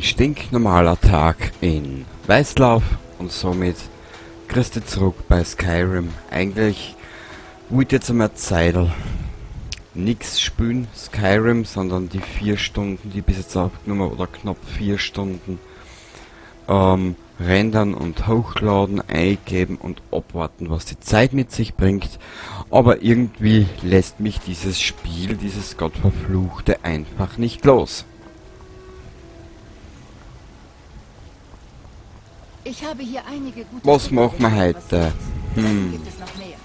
stinknormaler Tag in Weißlauf und somit Christi zurück bei Skyrim. Eigentlich wollte ich jetzt einmal Zeitl nix spielen, Skyrim, sondern die 4 Stunden, die ich bis jetzt aufgenommen habe, oder knapp 4 Stunden, rendern und hochladen, eingeben und abwarten, was die Zeit mit sich bringt. Aber irgendwie lässt mich dieses Spiel, dieses Gottverfluchte, einfach nicht los. Ich habe hier einige gute Was Dinge machen wir gesehen, was heute? sonst? Gibt es noch mehr?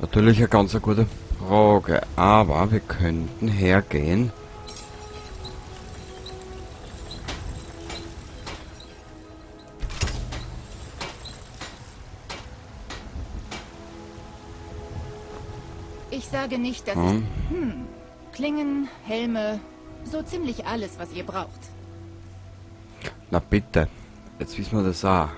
Natürlich eine ganz gute Frage, aber wir könnten hergehen. Ich sage nicht, dass ich... Klingen, Helme, so ziemlich alles, was ihr braucht. Na bitte, jetzt wissen wir das auch.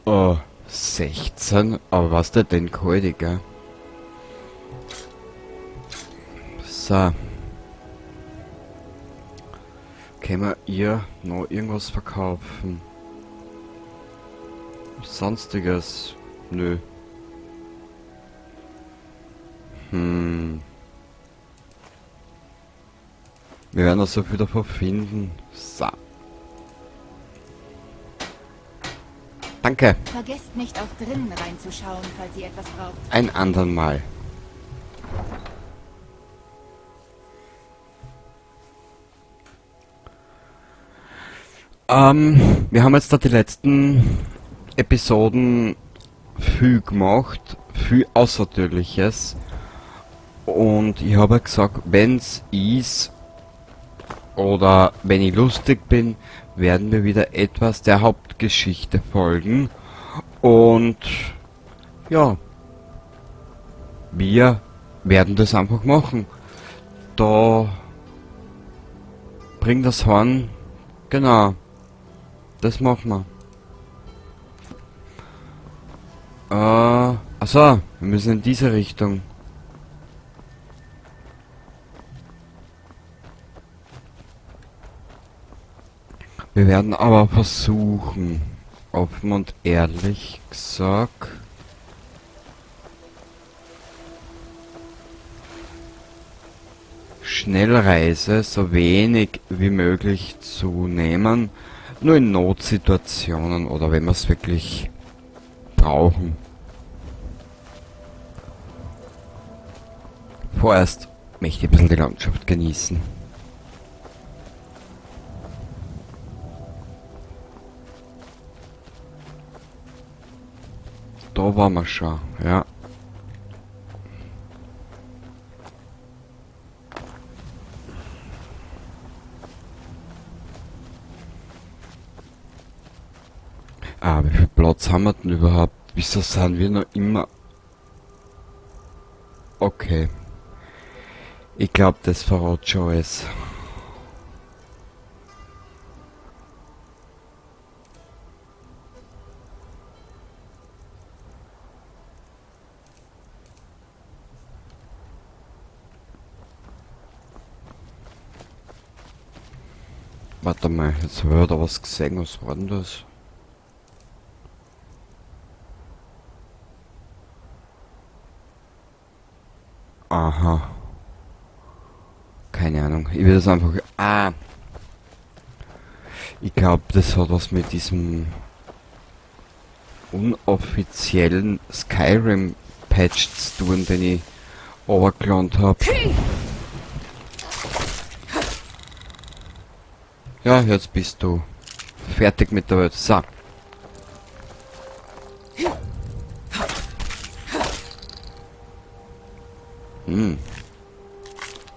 Oh, 16? Aber was der denn gehalten, gell? So. Können wir ihr noch irgendwas verkaufen? Sonstiges? Nö. Wir werden das so viel davon finden. So. Danke. Vergesst nicht, auch drinnen reinzuschauen, falls ihr etwas braucht. Ein andern Mal. Wir haben jetzt da die letzten Episoden viel gemacht, viel Außertürliches. Und ich habe gesagt, wenn's ist oder wenn ich lustig bin, werden wir wieder etwas der Hauptgeschichte folgen. Und ja, wir werden das einfach machen. Da bringt das Horn, genau, das machen wir. Achso, wir müssen in diese Richtung. Wir werden aber versuchen, offen und ehrlich gesagt, Schnellreise so wenig wie möglich zu nehmen, nur in Notsituationen oder wenn wir's wirklich brauchen. Vorerst möchte ich ein bisschen die Landschaft genießen. Da waren wir schon, ja. Ah, wie viel Platz haben wir denn überhaupt? Wieso sind wir noch immer... Okay. Ich glaub, das verrät schon alles. Warte mal, jetzt hab ich da was gesehen. Was war denn das? Aha. Keine Ahnung. Ich will das einfach... Ah! Ich glaub, das hat was mit diesem unoffiziellen Skyrim-Patch zu tun, den ich runtergeladen hab. Ja, jetzt bist du fertig mit der Welt. So.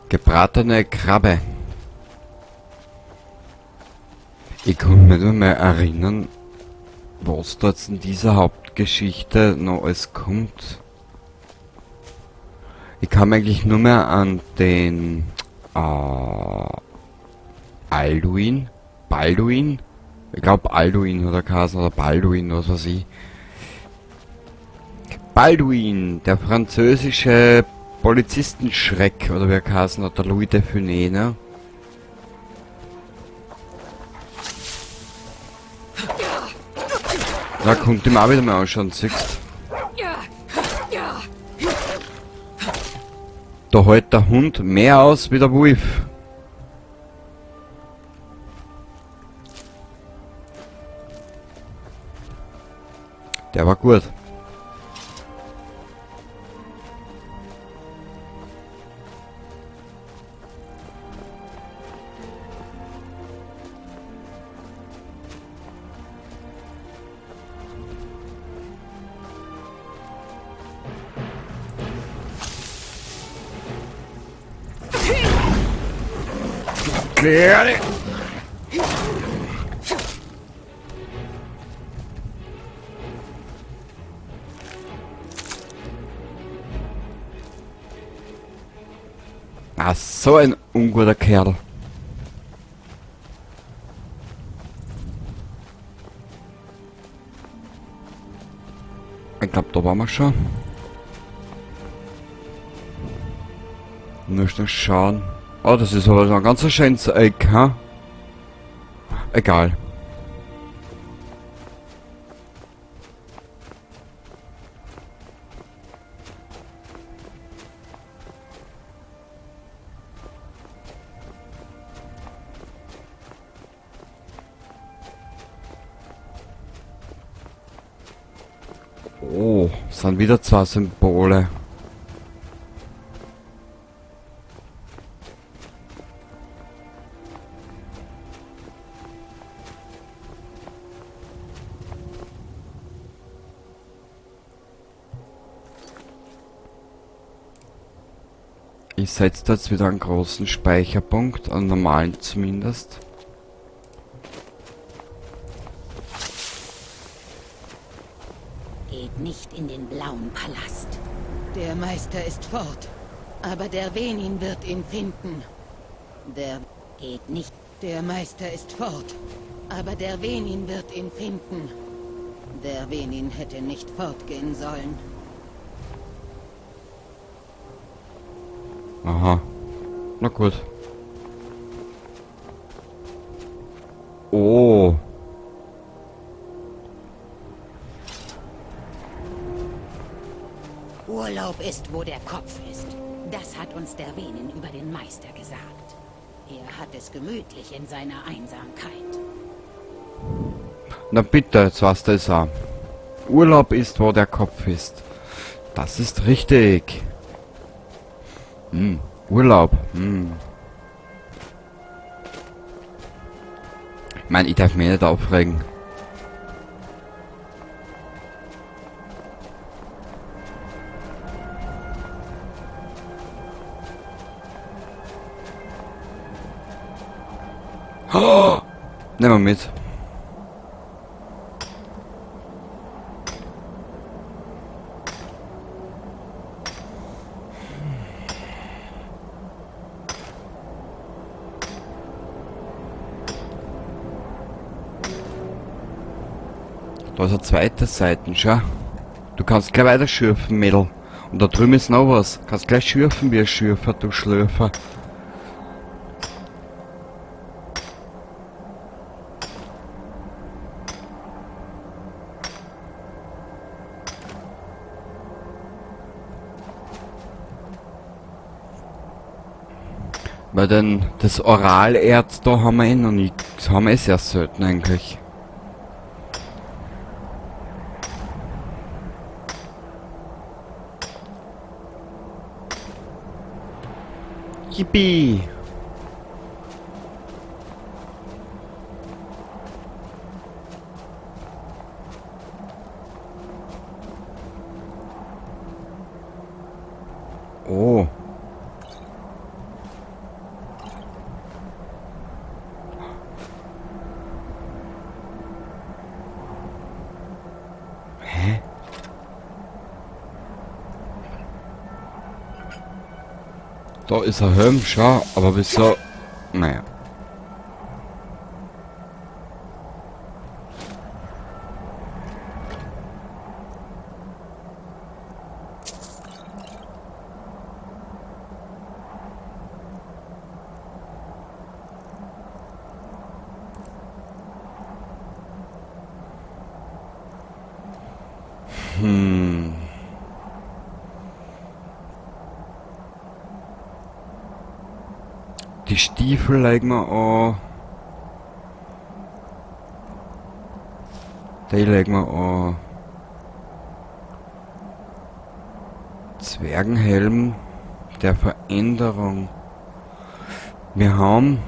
Gebratene Krabbe. Ich kann mich nicht mehr erinnern, was da jetzt in dieser Hauptgeschichte noch alles kommt. Ich kann mich eigentlich nur mehr an den Alduin? Balduin? Ich glaub, Alduin hat er geheißen, oder Balduin, was weiß ich. Balduin, der französische Polizistenschreck, oder wie er geheißen hat, der Louis de Funès, ne? Da kommt ihm auch wieder mal anschauen, siehst. Da hält der Hund mehr aus wie der Wolf. Der war gut. Klär. Ah, so ein unguter Kerl. Ich glaube, da waren wir schon. Nur schnell schauen. Oh, das ist aber ein ganz schönes Eck, ha? Egal. Oh, sind wieder zwei Symbole. Ich setze da jetzt wieder einen großen Speicherpunkt, einen normalen zumindest. Geht nicht in den blauen Palast. Der Meister ist fort, aber der Venin wird ihn finden. Der geht nicht. Der Meister ist fort, aber der Venin wird ihn finden. Der Venin hätte nicht fortgehen sollen. Aha. Na gut. Oh. Urlaub ist, wo der Kopf ist. Das hat uns der Venin über den Meister gesagt. Er hat es gemütlich in seiner Einsamkeit. Na bitte, jetzt weißt du es auch. Urlaub ist, wo der Kopf ist. Das ist richtig. Hm, Urlaub. Hm. Ich meine, ich darf mich nicht aufregen. Oh, nehmen wir mit. Da ist eine zweite Seite, schau. Du kannst gleich weiter schürfen, Mädel. Und da drüben ist noch was. Kannst gleich schürfen wie ein Schürfer, du Schlürfer. Weil denn das Oralerz da haben wir eh noch nie. Das haben wir eh sehr selten eigentlich. Yippie! Oh. Hä? Da ist ein Helm, schau, aber wieso? Naja. Hm. Die Stiefel legen wir an. Die legen wir an. Zwergenhelm der Veränderung. Wir haben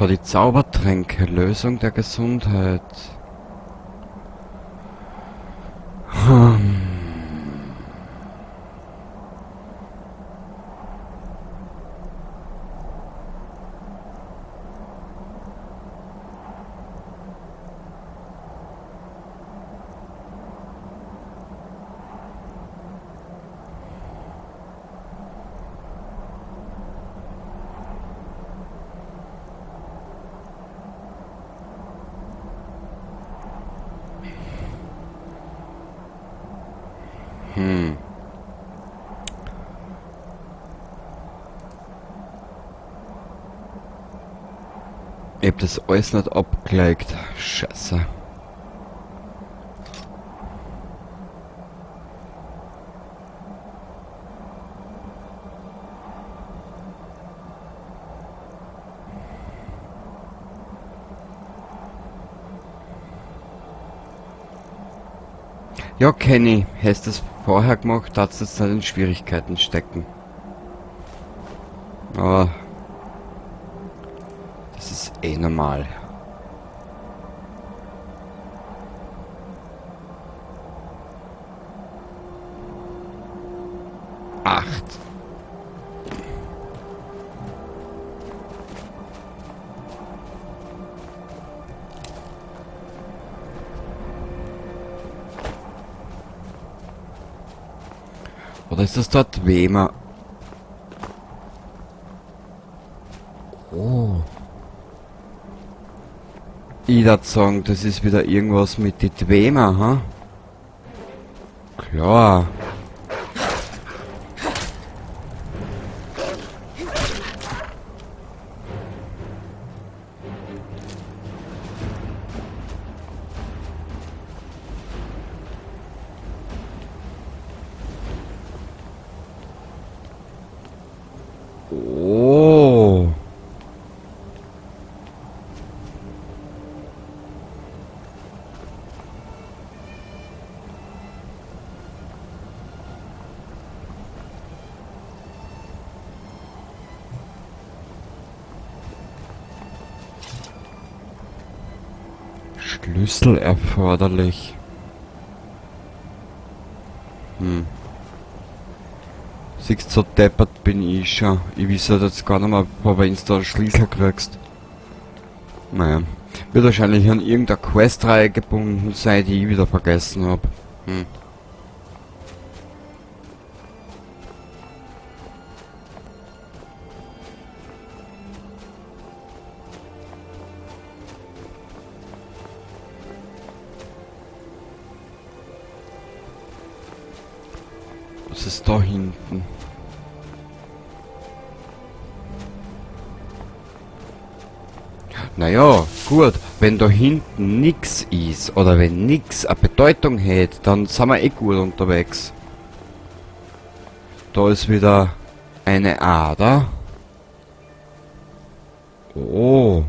die Zaubertränke, Lösung der Gesundheit. Ich hab das alles nicht abgelegt. Scheiße. Ja, Kenny, hättest du das vorher gemacht, darfst du jetzt nicht in Schwierigkeiten stecken. Aber das ist eh normal. Acht. Oder ist das dort Wemer? Oh. Ich würd sagen, das ist wieder irgendwas mit den Dwemer, ha? Klar. Oh. Schlüssel erforderlich. Hm. Siehst, so deppert bin ich schon. Ich weiß ja jetzt gar nicht mehr, wo du da einen Schlüssel kriegst. Naja. Wird wahrscheinlich an irgendeine Questreihe gebunden sein, die ich wieder vergessen hab. Hm. Was ist da hinten? Naja, gut, wenn da hinten nix ist oder wenn nix eine Bedeutung hat, dann sind wir eh gut unterwegs. Da ist wieder eine Ader. Oh.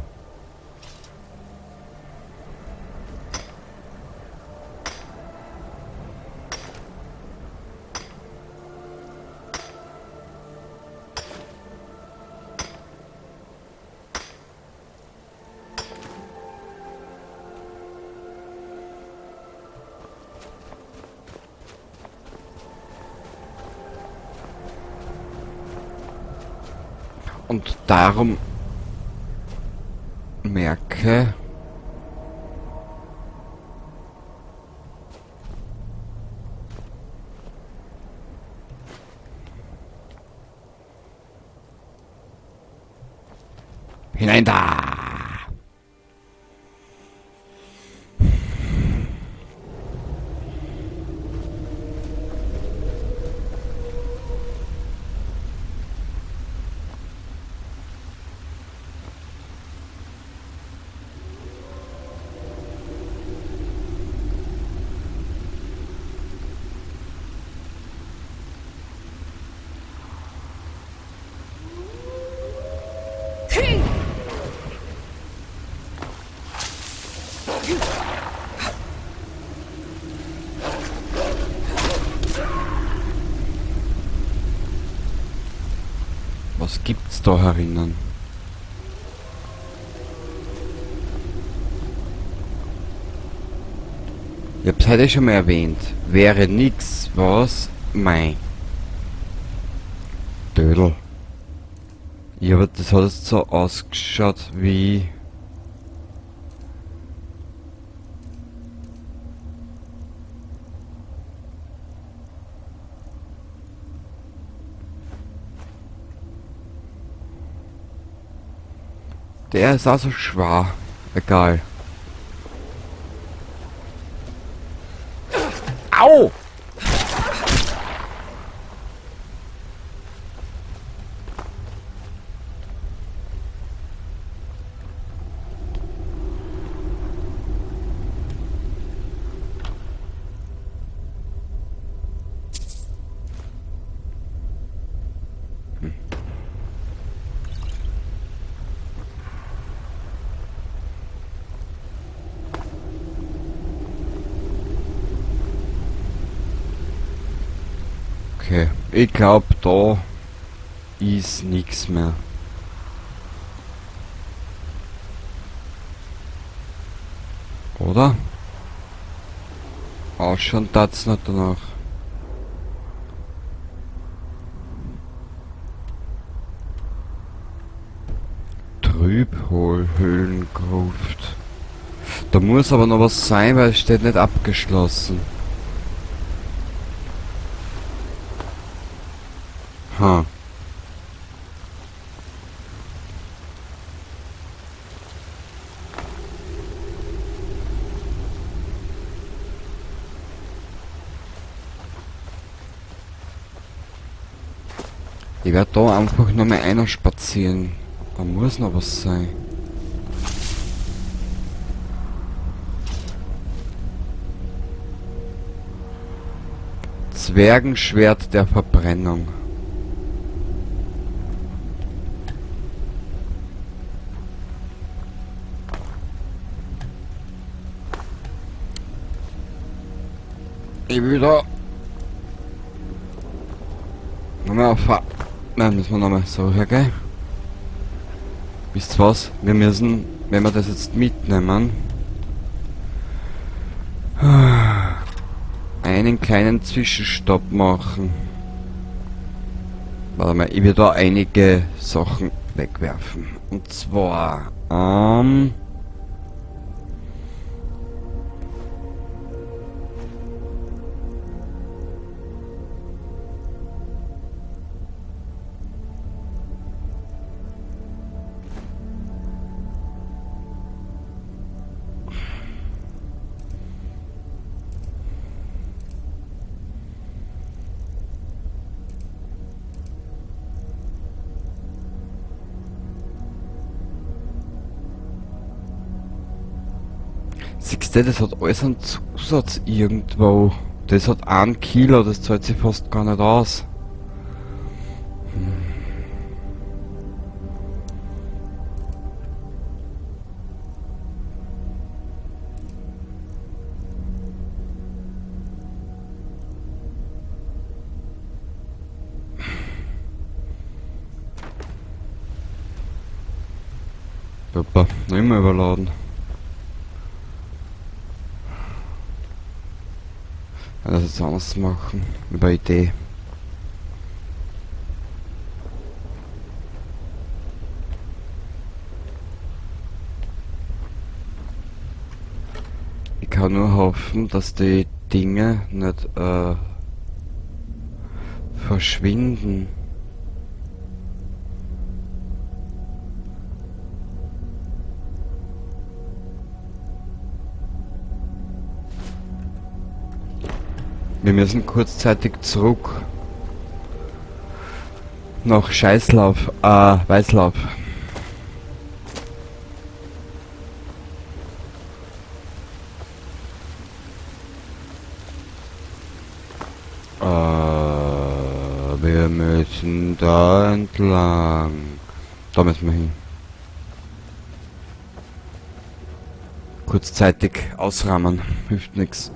Und darum merke hinein da! Was gibt's da herinnen? Ich hab's heute schon mal erwähnt. Wäre nix, was? Mei. Dödel. Ja, aber das hat jetzt so ausgeschaut wie... Der ist auch so schwer. Egal. Au! Okay, ich glaub, da ist nix mehr. Oder? Ausschauen tat's nicht danach. Trübhohlhöhlengruft. Da muss aber noch was sein, weil es steht nicht abgeschlossen. Ha. Ich werd da einfach noch mal einer spazieren. Da muss noch was sein. Zwergenschwert der Verbrennung. Ich will da nochmal auf. Nein, müssen wir nochmal so her, gell? Wisst ihr was? Wir müssen, wenn wir das jetzt mitnehmen, einen kleinen Zwischenstopp machen. Warte mal, ich will da einige Sachen wegwerfen. Und zwar, siehst du, das hat alles einen Zusatz irgendwo. Das hat 1 Kilo, das zahlt sich fast gar nicht aus. Super, noch immer überladen. Ja, das jetzt anders machen. Über Idee. Ich kann nur hoffen, dass die Dinge nicht verschwinden. Wir müssen kurzzeitig zurück nach Scheißlauf, Weißlauf. Wir müssen da entlang. Da müssen wir hin. Kurzzeitig ausrahmen, hilft nix.